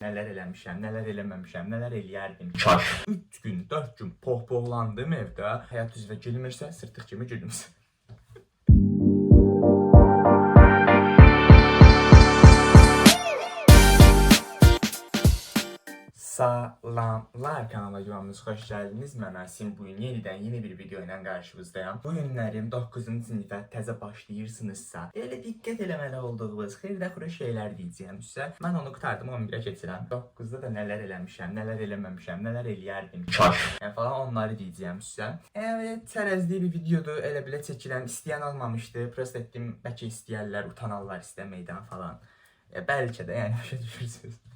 Nələr eləmişəm, nələr eləməmişəm, nələr eləyərdim. Kaş. 3 gün, 4 gün pohpohlandım evdə. Həyat üzrə gülmürsə, sırtıq kimi gülümsə. Salamlar kanalıma yuvamız hoş geldiniz. Mən Asim. Bugün yeniden yeni bir video ilə qarşınızdayam. Bu günlərim 9-cu sinifə təzə başlayırsınızsa, elə diqqət eləməli olduğunuz xırda-xırda şeylər deyəcəyəm sizə. Mən onu qurtardım, 11-ə keçirəm. 9-da da nələr eləmişəm, nələr eləməmişəm, nələr eləyərdim. Kaş. Yəni falan onları deyəcəyəm sizə. Evet, çərəzli bir videodur. Elə belə çəkirəm. İstəyən olmamışdı. Prosta etdim, bəlkə istəyərlər, utanarlar istəməkdən falan. Ya, bəlkə də, yəni başa düşürsünüz.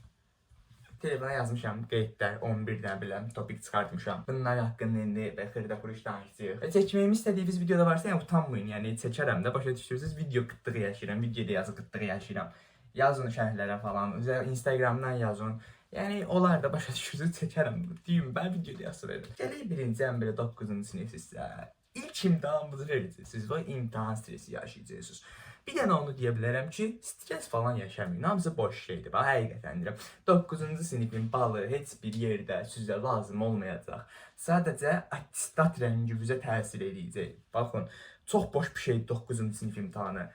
Telefona yazmışam qeydlər 11 dənə belə topik çıxartmışam. Bunlar haqqında indi və xırda-xuruş danışacağıq. Və çəkməyimi istədiyiniz videoda varsa, yəni utanmayın. Yəni çəkərəm də, başa düşürsünüz. Video qıtlığı yaşayıram, videoda yazı qıtlığı yaşayıram. Yazın şərhlərə falan, özə Instagramdan yazın. Yəni onlar da başa düşürsünüz, çəkərəm. Deyim, mən video yazı verin. Gələk birinci ən belə 9-cu sinifsizsə. İlk imtahanınızı verəcəksiniz və imtahan stresi yaşayacaqsınız. Bir dənə onu deyə bilərəm ki, stres falan yaşamayın. Hamısı boş şeydir. Bax, həqiqətən deyirəm. 9-cu sinifin balı heç bir yerdə sizə lazım olmayacaq. Sadəcə attestat rənginizə təsir eləyəcək. Baxın, çox boş bir şeydir 9-cu sinif imtahanı.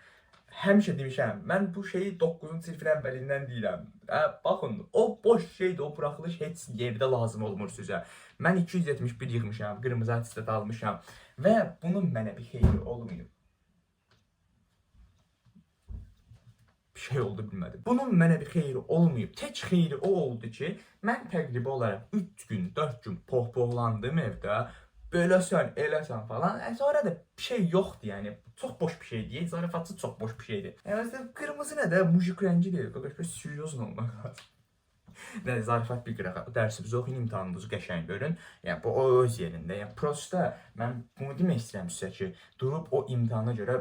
Həmişə demişəm, mən bu şeyi 9-cu sinifin əvvəlindən deyirəm. Hə, baxın, o boş şeydir, o buraxılış heç yerdə lazım olmur sizə. Mən 271 yığmışam, qırmızı attestat almışam və bunun mənə bir xeyri olmayıb. Bir şey oldu bilmədim. Bunun mənə bir xeyri olmayıb. Tək xeyri o oldu ki, mən təqribi olaraq 3 gün, 4 gün pohpohlandım evdə. Beləsən, eləsən falan. Sonra da bir şey yoxdur yəni. Çox boş bir şeydir. Zarafatçı çox boş bir şeydir. Yəni məsələn, qırmızı nə də mujik rəngi deyil. Qardaş, bir seriozun olmaq lazım. Və zarafat bir qırağa dərsinizi oxuyun, imtahanınızı qəşəng görün. Yəni bu o öz yerində. Yəni prosta mən bunu demək istəyirəm sizə ki, durub o imtahana görə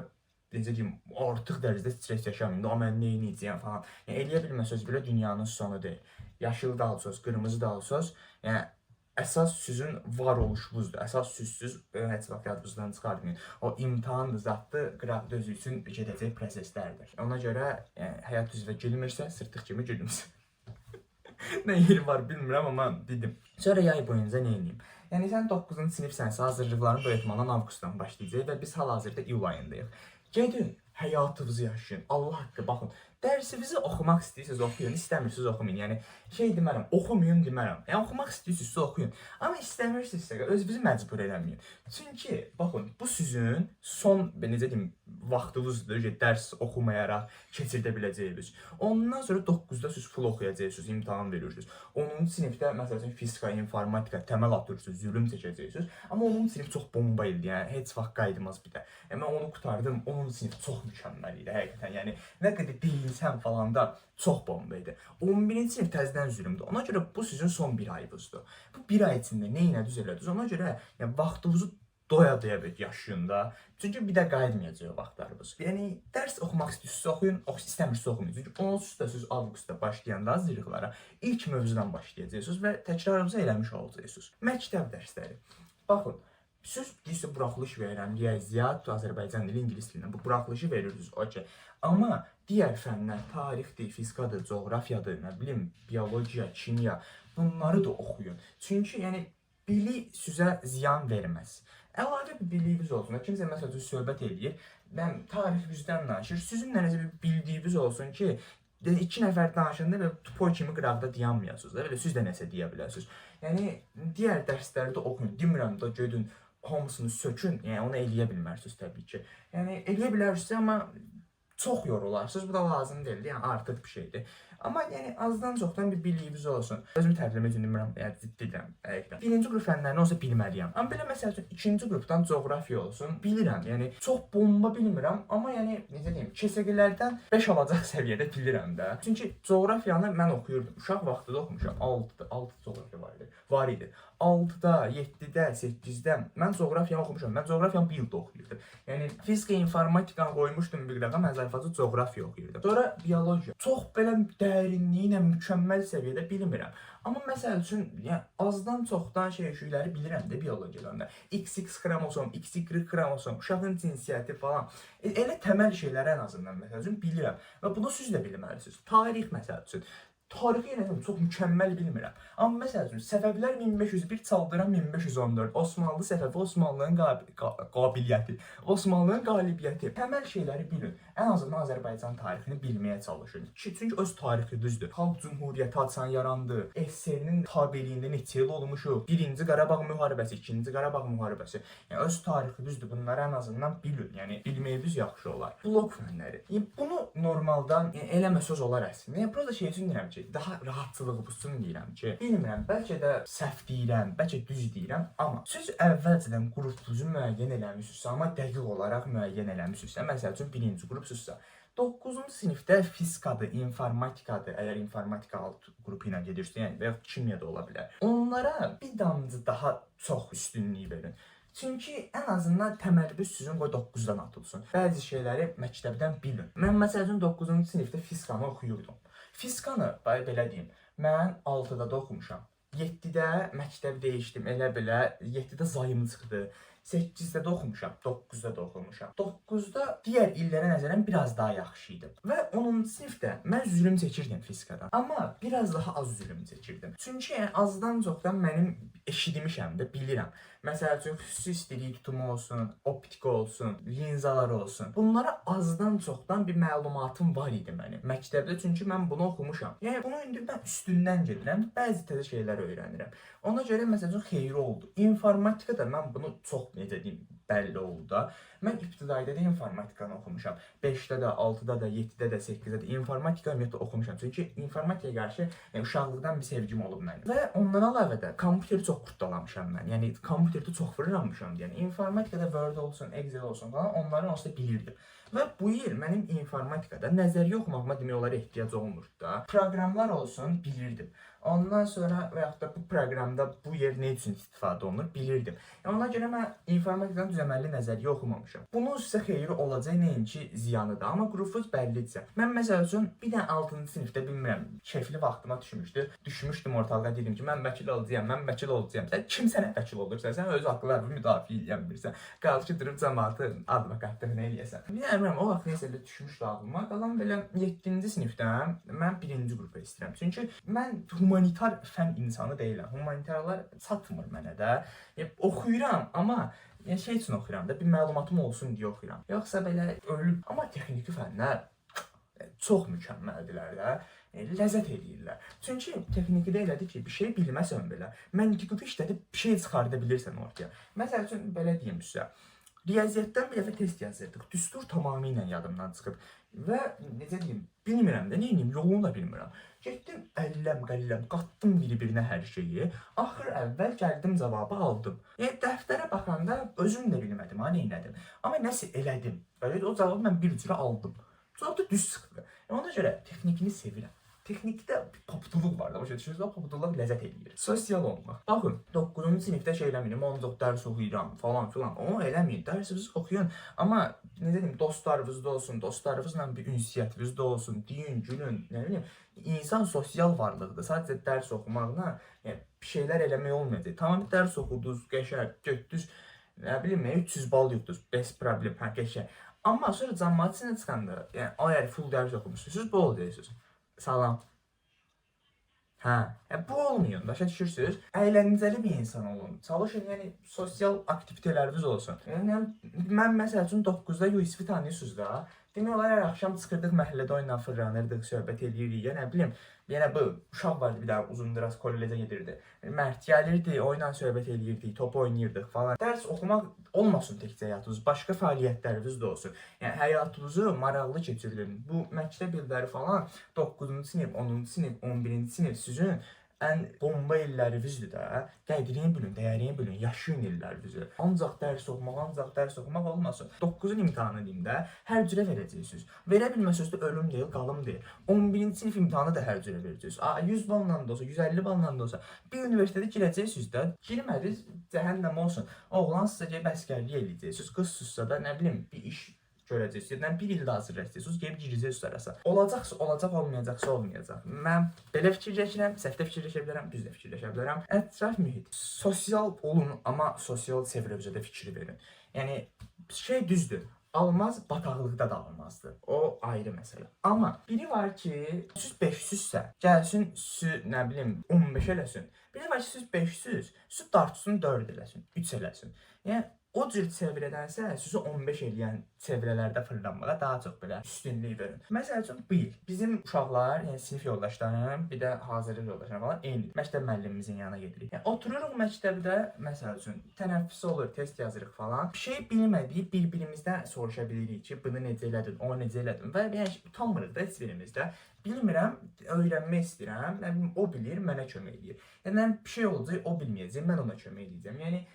necə deyim, artıq dərəcədə stres yaşamayın. Da mən nə edəcəyəm falan. Yəni eləyə bilməsəz belə dünyanın sonu deyil. Yaşıl da alsaz, qırmızı da alsaz, yəni əsas sizin var oluşunuzdur. Əsas sizsiz heç vaxt yadınızdan çıxartmayın. O imtahan zadlı qıraqda özü üçün gedəcək proseslərdir. Ona görə yəni, həyat üzrə gülmürsə, sırtıq kimi gülümsə. Nə yeri var bilmirəm, amma dedim. Sonra yay boyunca nə edeyim? Yəni sən 9-cu sinifsənsə hazırlıqlarını bu ehtimalla avqustdan başlayacaq və biz hal-hazırda iyul ayındayıq. Gedin, həyatınızı yaşayın. Allah haqqı baxın. Dərsinizi oxumaq istəyirsiniz, oxuyun, istəmirsiniz, oxumayın. Yəni şey demərəm, oxumayın demərəm. Yəni oxumaq istəyirsinizsə oxuyun. Amma istəmirsinizsə özünüzü məcbur eləməyin. Çünki baxın, bu sizin son necə deyim, vaxtınızdır ki, dərs oxumayaraq keçirdə biləcəyiniz. Ondan sonra 9-da siz full oxuyacaqsınız, imtahan verirsiniz. 10-cu sinifdə məsəl üçün fizika, informatika təməl atırsınız, zülüm çəkəcəksiniz. Amma 10-cu sinif çox bomba idi, yəni heç vaxt qayıtmaz bir də. Yəni mən onu qurtardım, 10-cu sinif çox mükəmməl idi həqiqətən. Yəni nə qədər deyilsən falan da çox bomba idi. 11-ci sinif təzədən zülmdür. Ona görə bu sizin son bir ayınızdır. Bu bir ay içində nə elədiniz elədiniz. Ona görə yəni vaxtınızı doya-doya bir yaşayın da. Çünki bir də qayıtmayacaq o vaxtlarınız. Yəni dərs oxumaq istəyirsinizsə oxuyun, istəmirsinizsə oxumayın. Çünki onsuz da siz avqustda başlayanda hazırlıqlara ilk mövzudan başlayacaqsınız və təkrarınızı eləmiş olacaqsınız. Məktəb dərsləri. Baxın, siz deyirsiniz buraxılış verirəm, riyaziyyat, Azərbaycan dili, ingilis dilindən bu buraxılışı verirsiniz, okey. Amma digər fənlər, tarixdir, fizikadır, coğrafiyadır, nə bilim, biologiya, kimya, bunları da oxuyun. Çünki yəni bilik sizə ziyan verməz. Əlavə bir biliyiniz olsun. Kimsə məsəl üçün söhbət eləyir, mən tarix üzdən danışır. Sizin də nəsə bir bildiyiniz olsun ki, iki nəfər danışanda belə tupoy kimi qıraqda dayanmayasınız da, belə siz də nəsə deyə bilərsiniz. Yəni digər dərsləri də oxuyun. Demirəm də gedin hamısını sökün. Yəni onu eləyə bilmərsiniz təbii ki. Yəni eləyə bilərsiniz, amma çox yorularsınız. Bu da lazım deyil. Yəni artıq bir şeydir. Amma yəni azdan çoxdan bir biliyiniz olsun. Özümü tərifləmək üçün demirəm, yəni ciddi deyirəm, həqiqətən. Birinci qrup fənlərini olsa bilməliyəm. Amma belə məsəl üçün ikinci qrupdan coğrafiya olsun, bilirəm. Yəni çox bomba bilmirəm, amma yəni necə deyim, keçəqilərdən 5 alacaq səviyyədə bilirəm də. Çünki coğrafiyanı mən oxuyurdum. Uşaq vaxtı da oxumuşam. 6-da, 6 coğrafiya var idi. Var idi. 6-da, 7-də, 8-də mən coğrafiyanı oxumuşam. Mən coğrafiyanı bir ildə oxuyurdum. Yəni fizika, informatikanı qoymuşdum bir qırağa, mən zarafatı coğrafiya oxuyurdum. Sonra biologiya. Çox belə dərinliyi ilə mükəmməl səviyyədə bilmirəm. Amma məsəl üçün, yəni azdan çoxdan şeyləri bilirəm də biologiyadan da. XX xromosom, XY xromosom, uşağın cinsiyyəti falan. Elə təməl şeyləri ən azından məsəl üçün bilirəm. Və bunu siz də bilməlisiniz. Tarix məsəl üçün. Tarixi yenə deyirəm, çox mükəmməl bilmirəm. Amma məsəl üçün Səfəvilər 1501, Çaldıran 1514, Osmanlı Səfəvi, Osmanlının qabiliyyəti, Osmanlının qalibiyyəti. Təməl şeyləri bilin. Ən azından Azərbaycan tarixini bilməyə çalışın. Ki, çünki öz tarixi düzdür. Xalq Cümhuriyyəti haçan yarandı? SSR-nin tabeliyində neçə il olmuşuq? 1-ci Qarabağ müharibəsi, 2-ci Qarabağ müharibəsi. Yəni öz tarixi düzdür. Bunları ən azından bilin. Yəni bilməyiniz yaxşı olar. Blok fənləri. Yəni, bunu normaldan eləmə söz olar əslində. Yəni prosta şey üçün deyirəm ki, daha rahatçılığı üçün deyirəm ki, bilmirəm, bəlkə də səhv deyirəm, bəlkə düz deyirəm, amma siz əvvəlcədən qrupunuzu müəyyən eləmisinizsə, amma dəqiq olaraq müəyyən eləmisinizsə, məsəl üçün birinci qrupsuzsa, 9-cu sinifdə fizikadır, informatikadır, əgər informatika alt qrupu ilə gedirsə, yəni və yaxud kimya da ola bilər. Onlara bir damcı daha çox üstünlük verin. Çünki ən azından təməliniz sizin qoy 9-dan atılsın. Bəzi şeyləri məktəbdən bilin. Mən məsəl üçün 9-cu sinifdə fizikanı oxuyurdum. Fizikanı, belə deyim, mən 6-da da oxumuşam. 7-də məktəb dəyişdim, elə belə 7-də zayım çıxdı. 8-də də oxumuşam, 9-da da oxumuşam. 9-da digər illərə nəzərən biraz daha yaxşı idim. Və 10-cu sinifdə mən zülm çəkirdim fizikadan. Amma biraz daha az zülm çəkirdim. Çünki yəni azdan çoxdan mənim eşitmişəm də, bilirəm. Məsəl üçün xüsusi istilik tutumu olsun, optika olsun, linzalar olsun. Bunlara azdan çoxdan bir məlumatım var idi mənim məktəbdə, çünki mən bunu oxumuşam. Yəni bunu indi mən üstündən gedirəm, bəzi təzə şeylər öyrənirəm. Ona görə məsəl üçün xeyri oldu. İnformatikada mən bunu çox necə deyim, bəlli oldu da. Mən ibtidaidə də informatikanı oxumuşam. 5-də də, 6-da da, 7-də də, 8-də də informatika ümumiyyətlə oxumuşam. Çünki informatikaya qarşı yəni, uşaqlıqdan bir sevgim olub mənim. Və ondan əlavə də kompüteri çox qurtdalamışam mən. Yəni kompüterdə çox fırlanmışam. Yəni informatikada Word olsun, Excel olsun falan onları onsuz da bilirdim. Və bu il mənim informatikada nəzəriyyə oxumağıma demək olar ehtiyac olmurdu da. Proqramlar olsun bilirdim. Ondan sonra və yaxud da bu proqramda bu yer nə üçün istifadə olunur bilirdim. Yəni ona görə mən informatikadan düz əməlli nəzəriyyə oxumamışam. Bunun sizə xeyri olacaq, nəinki ziyanı da. Amma qrupuz bəllidirsə. Mən məsəl üçün bir dənə 6-cı sinifdə bilmirəm, keyfli vaxtıma düşmüşdü. Düşmüşdüm ortalığa, dedim ki, mən vəkil olacağam, mən vəkil olacağam. Sən kim sənə vəkil olursa, sən öz haqlarını müdafiə eləyə bilmirsən. Qalxıb durub cəmaatın advokatlığını eləyəsən. Bilmirəm, o vaxt nəsə elə düşmüşdü ağlıma. Qalan belə 7-ci sinifdə mən 1-ci qrupa istəyirəm. Çünki mən humanitar fən insanı deyiləm. Humanitarlar çatmır mənə də. Yəni, oxuyuram, amma yəni, şey üçün oxuyuram da, bir məlumatım olsun deyə oxuyuram. Yoxsa belə ölüb. Amma texniki fənlər çox mükəmməldilər də. Ləzzət eləyirlər. Çünki texnikidə elədir ki, bir şey bilməsən belə, məntiqi işlədib bir şey çıxarda bilirsən ortaya. Məsəl üçün belə deyim sizə. Riyaziyyatdan bir dəfə test yazırdıq. Düstur tamamilə yadımdan çıxıb və necə deyim, bilmirəm də, nə edeyim, yolunu da bilmirəm. Getdim, əlləm qəlləm, qatdım bir-birinə hər şeyi. Axır əvvəl gəldim cavabı aldım. Yəni dəftərə baxanda özüm də bilmədim, ha, nə elədim. Amma nəsə elədim. Belə o cavabı mən bir cürə aldım. Cavab da düz çıxdı. Yəni ona görə texnikini sevirəm. Texnikdə bir popduluq var da, başa düşürsünüz? O popduluq ləzzət eləyir. Sosial olmaq. Baxın, 9-cu sinifdə şey eləmirəm, ancaq dərs oxuyuram falan filan. Onu eləməyin, dərsinizi oxuyun. Amma necə deyim, dostlarınız da olsun, dostlarınızla bir ünsiyyətiniz də olsun, deyin, gülün, nə bilim. İnsan sosial varlıqdır. Sadəcə dərs oxumaqla, yəni bir şeylər eləmək olmayacaq. Tamam, dərs oxudunuz, qəşəng, getdiniz, nə bilim, 300 bal yığdınız, bez problem, hə, qəşəng. Amma sonra cəmaət içinə çıxanda, yəni əgər full dərs oxumuşsunuz, bu olacaqsınız. Salam. Hə, yəni bu olmuyor, başa düşürsünüz? Əyləncəli bir insan olun. Çalışın, yəni sosial aktiviteləriniz olsun. Yəni mən məsəl üçün 9-da USF tanıyırsınız da. Demək olar hər axşam çıxırdıq məhəllədə oyunla fırlanırdıq, söhbət eləyirdik. Ya nə bilim, yenə bu uşaq vardı bir daha uzun biraz kollecə gedirdi. Mərd gəlirdi, oyunla söhbət eləyirdik, top oynayırdıq falan. Dərs oxumaq olmasın təkcə həyatınız, başqa fəaliyyətləriniz də olsun. Yəni həyatınızı maraqlı keçirin. Bu məktəb illəri falan 9-cu sinif, 10-cu sinif, 11-ci sinif sizin ən bomba illərinizdir də. Qədrini bilin, dəyərini bilin, yaşayın illərinizi. Ancaq dərs oxumaq, ancaq dərs oxumaq olmasın. 9-un imtahanı deyim də, hər cürə verəcəksiniz. Verə bilməsəniz də ölüm deyil, qalım deyil. 11-ci sinif imtahanı da hər cürə verəcəksiniz. A, 100 balla da olsa, 150 balla da olsa, bir universitetə girəcəksiniz də, girmədiniz, cəhənnəm olsun. Oğlan sizə gəlib əsgərlik eləyəcəksiniz, qız sizsə də nə bilim bir iş görəcəksiniz. Yəni bir il də hazırlayacaqsınız, gəlib girəcəksiniz arasa. Olacaqsa olacaq, olmayacaqsa olmayacaq. Mən belə fikirləşirəm, səhv də fikirləşə bilərəm, düz də fikirləşə bilərəm. Ətraf mühit. Sosial olun, amma sosial çevrənizə də fikir verin. Yəni şey düzdür. Almaz bataqlıqda da almazdı. O ayrı məsələ. Amma biri var ki, süz 500-sə, gəlsin sü, nə bilim, 15 eləsin. Biri var ki, süz 500, süz dartsın 4 eləsin, 3 eləsin. Yəni o cür çevrədənsə sizi 15 eləyən çevrələrdə fırlanmağa daha çox belə üstünlük verin. Məsəl üçün bu il bizim uşaqlar, yəni sinif yoldaşlarım, bir də hazırlıq yoldaşlarım falan eyni məktəb müəllimimizin yanına gedirik. Yəni otururuq məktəbdə, məsəl üçün tənəffüs olur, test yazırıq falan. Bir şey bilmədik, bir-birimizdən soruşa bilirik ki, bunu necə elədin, onu necə elədin və yəni utanmırıq da heç birimizdə. Bilmirəm, öyrənmək istəyirəm. Nə bilim, o bilir, mənə kömək eləyir. Yəni bir şey olacaq, o bilməyəcək, mən ona kömək eləyəcəm. Yəni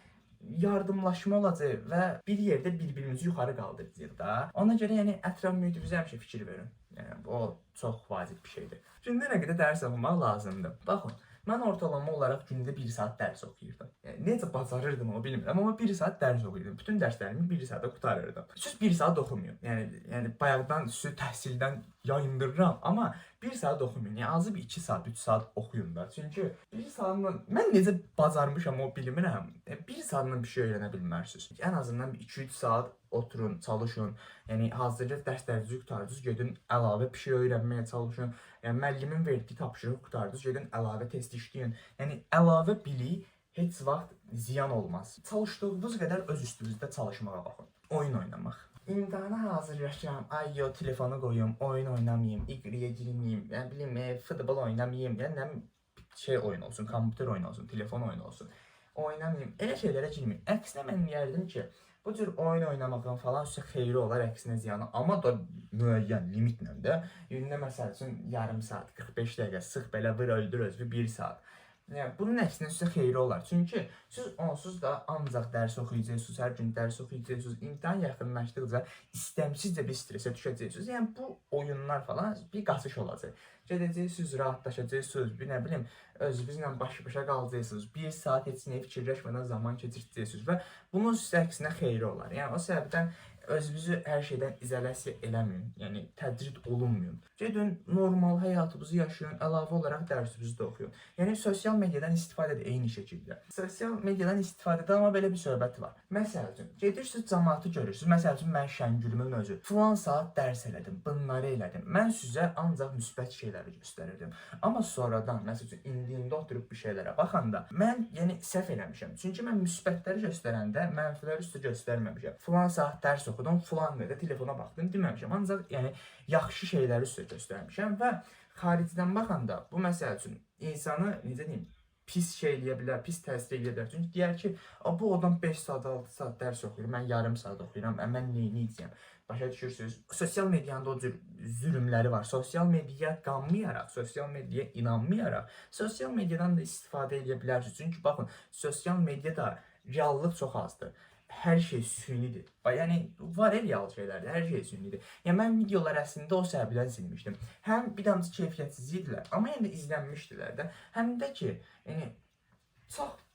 yardımlaşma olacaq və bir yerdə bir-birimizi yuxarı qaldıracağıq da. Ona görə yəni ətraf mühitinizə həmişə fikir verin. Yəni o çox vacib bir şeydir. Gündə nə qədər dərs oxumaq lazımdır? Baxın, mən ortalama olaraq gündə 1 saat dərs oxuyurdum. Yəni necə bacarırdım onu bilmirəm, amma 1 saat dərs oxuyurdum. Bütün dərslərimi 1 saata qurtarırdım. Siz 1 saat oxumayın. Yəni bayaqdan sizi təhsildən yayındırıram, amma 1 saat oxumayın. Yəni azı bir 2 saat, 3 saat oxuyun da. Çünki 1 saatla mən necə bacarmışam o bilmirəm. 1 saatla bir şey öyrənə bilmərsiniz. Ən azından 2-3 saat oturun, çalışın. Yəni hazırlıq dərslərinizi qurtardınız, gedin əlavə bir şey öyrənməyə çalışın. Yəni müəllimin verdiyi tapşırığı qurtardınız, gedin əlavə test işləyin. Yəni əlavə bilik heç vaxt ziyan olmaz. Çalışdığınız qədər öz üstünüzdə çalışmağa baxın. Oyun oynamaq. İmtahana hazırlaşıram. Ay yo, telefonu qoyum, oyun oynamayım, İqriyə girməyim, nə bilim, futbol oynamayım, yəni nə şey oyun olsun, kompüter oyunu olsun, telefon oyunu olsun. Oynamayım. Elə şeylərə girməyin. Əksinə mən deyərdim ki, bu cür oyun oynamağın falan sizə xeyri olar, əksinə ziyanı, amma da müəyyən limitlə də. Gündə məsəl üçün yarım saat, 45 dəqiqə sıx belə vır öldür özünü 1 saat. Yəni bunun əksinə sizə xeyri olar. Çünki siz onsuz da ancaq dərs oxuyacaqsınız, hər gün dərs oxuyacaqsınız. İmtahan yaxınlaşdıqca istəmsizcə bir stresə düşəcəksiniz. Yəni bu oyunlar falan bir qaçış olacaq. Gedəcəksiniz, rahatlaşacaqsınız, bir nə bilim, özünüzlə baş-başa qalacaqsınız. 1 saat heç nəyə fikirləşmədən zaman keçirəcəksiniz və bunun sizə əksinə xeyri olar. Yəni o səbəbdən özünüzü hər şeydən izolyasiya eləməyin. Yəni təcrid olunmayın. Gedin normal həyatınızı yaşayın, əlavə olaraq dərsinizi də oxuyun. Yəni sosial mediadan istifadə də eyni şəkildə. Sosial mediadan istifadədə amma belə bir söhbət var. Məsəl üçün, gedirsiniz cəmaatı görürsüz. Məsəl üçün mən Şəngülümün özü filan saat dərs elədim, bunları elədim. Mən sizə ancaq müsbət şeyləri göstərirdim. Amma sonradan, məsəl üçün indiyində oturub bir şeylərə baxanda mən yəni səhv eləmişəm. Çünki mən müsbətləri göstərəndə mənfiləri üstə göstərməmişəm. Filan saat dərs oxudum, filan qədər telefona baxdım deməmişəm. Ancaq yəni yaxşı şeyləri üstə göstərmişəm və xaricdən baxanda bu məsəl üçün insanı necə deyim, pis şey eləyə bilər, pis təsir eləyə bilər. Çünki deyər ki, bu adam 5 saat, 6 saat dərs oxuyur, mən yarım saat oxuyuram, mən nə edəcəyəm? Başa düşürsünüz? Sosial medianın da o cür zülmləri var. Sosial mediaya qanmayaraq, sosial mediaya inanmayaraq, sosial mediadan da istifadə edə bilərsiniz. Çünki baxın, sosial mediada reallıq çox azdır. Hər şey sünidir. Yəni var real şeylərdir, hər şey sünidir. Yəni mən videolar əslində o səbəbdən silmişdim. Həm bir damcı keyfiyyətsiz idilər, amma yenə də izlənmişdilər də. Həm də ki, yəni çox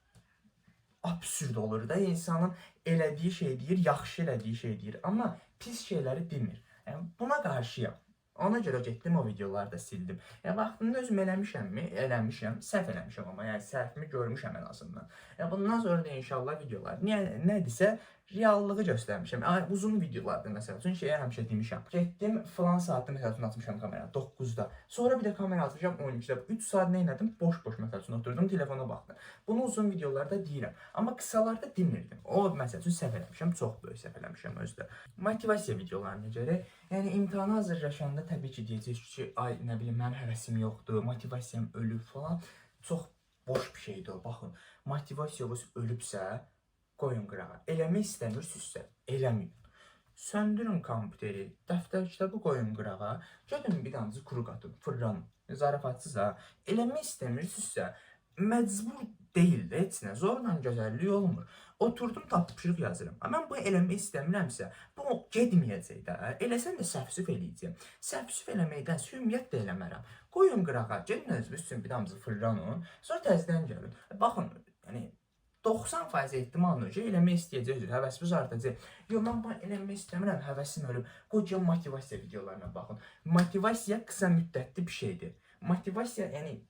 absurd olur da insanın elədiyi şey deyir, yaxşı elədiyi şey deyir, amma pis şeyləri demir. Yəni buna qarşıyam. Ona görə getdim o videoları da sildim. Yəni vaxtında özüm eləmişəmmi? Eləmişəm. Səhv eləmişəm amma, yəni səhvimi görmüşəm ən azından. Yəni bundan sonra da inşallah videolar niyə nədirsə reallığı göstərmişəm. Yəni, uzun videolarda məsəl üçün şeyə həmişə demişəm. Getdim filan saatda məsəl üçün açmışam kameranı 9-da. Sonra bir də kamera açmışam 12-də. 3 saat nə etdim? Boş-boş məsəl üçün oturdum, telefona baxdım. Bunu uzun videolarda deyirəm, amma qısalarda demirdim. O məsəl üçün səhv eləmişəm, çox böyük səhv eləmişəm özdə. Motivasiya videolarına görə, yəni imtahana hazırlaşanda təbii ki deyəcəksiniz ki, ay nə bilim mənim həvəsim yoxdur, motivasiyam ölüb falan. Çox boş bir şeydir o. Baxın, motivasiyanız ölübsə qoyun qırağa. Eləmək istəmirsinizsə, eləməyin. Söndürün kompüteri, dəftər kitabı qoyun qırağa, gedin bir damcı kruq atın, fırlanın. Zarafatsız ha. Eləmək istəmirsinizsə, məcbur deyil də heç nə. Zorla gözəllik olmur. Oturdum tapşırıq yazıram. Amma mən bunu eləmək istəmirəmsə, bu getməyəcək də. Eləsəm də səhv-süf eləyəcəyəm. Səhv-süf eləməkdənsə ümumiyyətlə eləmərəm. Qoyun qırağa, gedin özünüz üçün bir damcı fırlanın, sonra təzədən gəlin. Baxın, yəni 90% ehtimalla ki, eləmək istəyəcəksiniz, həvəsiniz artacaq. Yox, mən bunu eləmək istəmirəm, həvəsim ölüb. Qoy motivasiya videolarına baxın. Motivasiya qısa müddətli bir şeydir. Motivasiya, yəni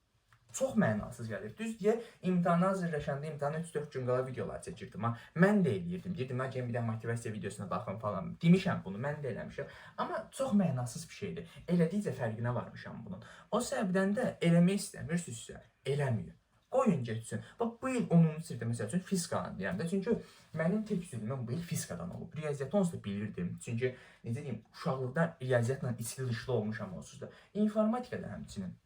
Çox mənasız gəlir. Düz deyə imtahana hazırlaşanda imtahana 3-4 gün qala videolar çəkirdim ha. Mən də eləyirdim. Deyirdim, mən gəlin bir də motivasiya videosuna baxın falan. Demişəm bunu, mən də eləmişəm. Amma çox mənasız bir şeydir. Elədikcə fərqinə varmışam bunun. O səbəbdən də eləmək istəmirsinizsə, eləməyin. Qoyun getsin. Bax bu il 10-cu sinifdə məsəl üçün fizikanı deyirəm də. Çünki mənim tək zülmüm bu il fizikadan olub. Riyaziyyatı onsuz da bilirdim. Çünki necə deyim, uşaqlıqdan riyaziyyatla içli dışlı olmuşam onsuz da. İnformatika da həmçinin.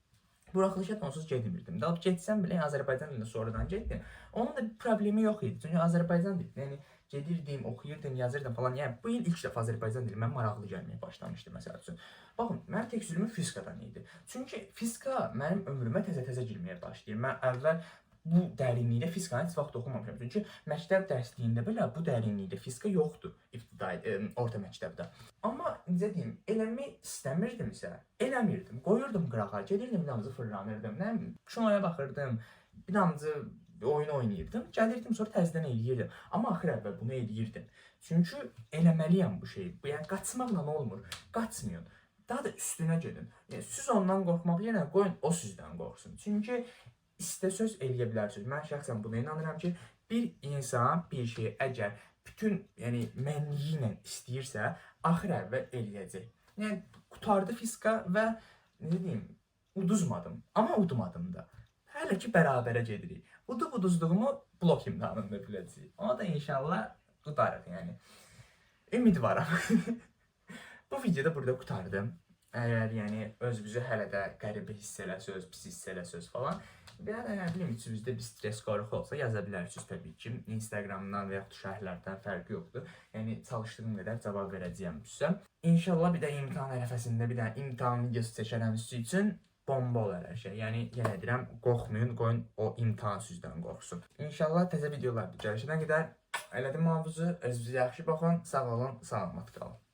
Buraxılışa da onsuz getmirdim. Daha getsəm belə Azərbaycan dilində sonradan getdim. Onun da bir problemi yox idi. Çünki Azərbaycan dili, yəni gedirdim, oxuyurdım, yazırdım falan. Yəni bu il ilk dəfə Azərbaycan dili mənə maraqlı gəlməyə başlamışdı məsəl üçün. Baxın, mənim tək zülmüm fizikadan idi. Çünki fizika mənim ömrümə təzə-təzə girməyə başlayır. Mən əvvəl bu dərinlikdə fizikanı heç vaxt oxumamışam. Çünki məktəb dərsliyində belə bu dərinlikdə fizika yoxdur ibtidai orta məktəbdə. Amma necə deyim, eləmək istəmirdimsə, eləmirdim. Qoyurdum qırağa, gedirdim bir damcı fırlanırdım, nə bilim, kinoya baxırdım, bir damcı oyun oynayırdım. Gəlirdim sonra təzədən eləyirdim. Amma axır əvvəl bunu eləyirdim. Çünki eləməliyəm bu şeyi. Bu yəni qaçmaqla olmur. Qaçmayın. Daha da üstünə gedin. Yəni siz ondan qorxmaq yerinə qoyun o sizdən qorxsun. Çünki istəsəz eləyə bilərsiniz. Mən şəxsən buna inanıram ki, bir insan bir şeyi əgər bütün, yəni mənliyi ilə istəyirsə, axır əvvəl eləyəcək. Yəni qurtardı fizika və nə deyim, uduzmadım, amma udmadım da. Hələ ki bərabərə gedirik. Udub uduzduğumu blok imtahanında biləcəyik. Ona da inşallah udarıq yəni. Ümidvaram. Bu videoda burada qurtardım. Əgər yəni özünüzü hələ də qəribə hiss eləsəz, pis hiss eləsəz falan, və ya da nə bilim içinizdə bir stres, qorxu olsa yaza bilərsiniz təbii ki. Instagramdan və yaxud şərhlərdən fərqi yoxdur. Yəni çalışdığım qədər cavab verəcəyəm sizə. İnşallah bir də imtahan ərəfəsində bir də imtahan videosu çəkərəm sizin üçün. Bomba olar hər şey. Yəni yenə deyirəm, qorxmayın, qoyun o imtahan sizdən qorxsun. İnşallah təzə videolarda görüşənə qədər elədim mavuzu, özünüzə yaxşı baxın, sağ olun, salamat qalın.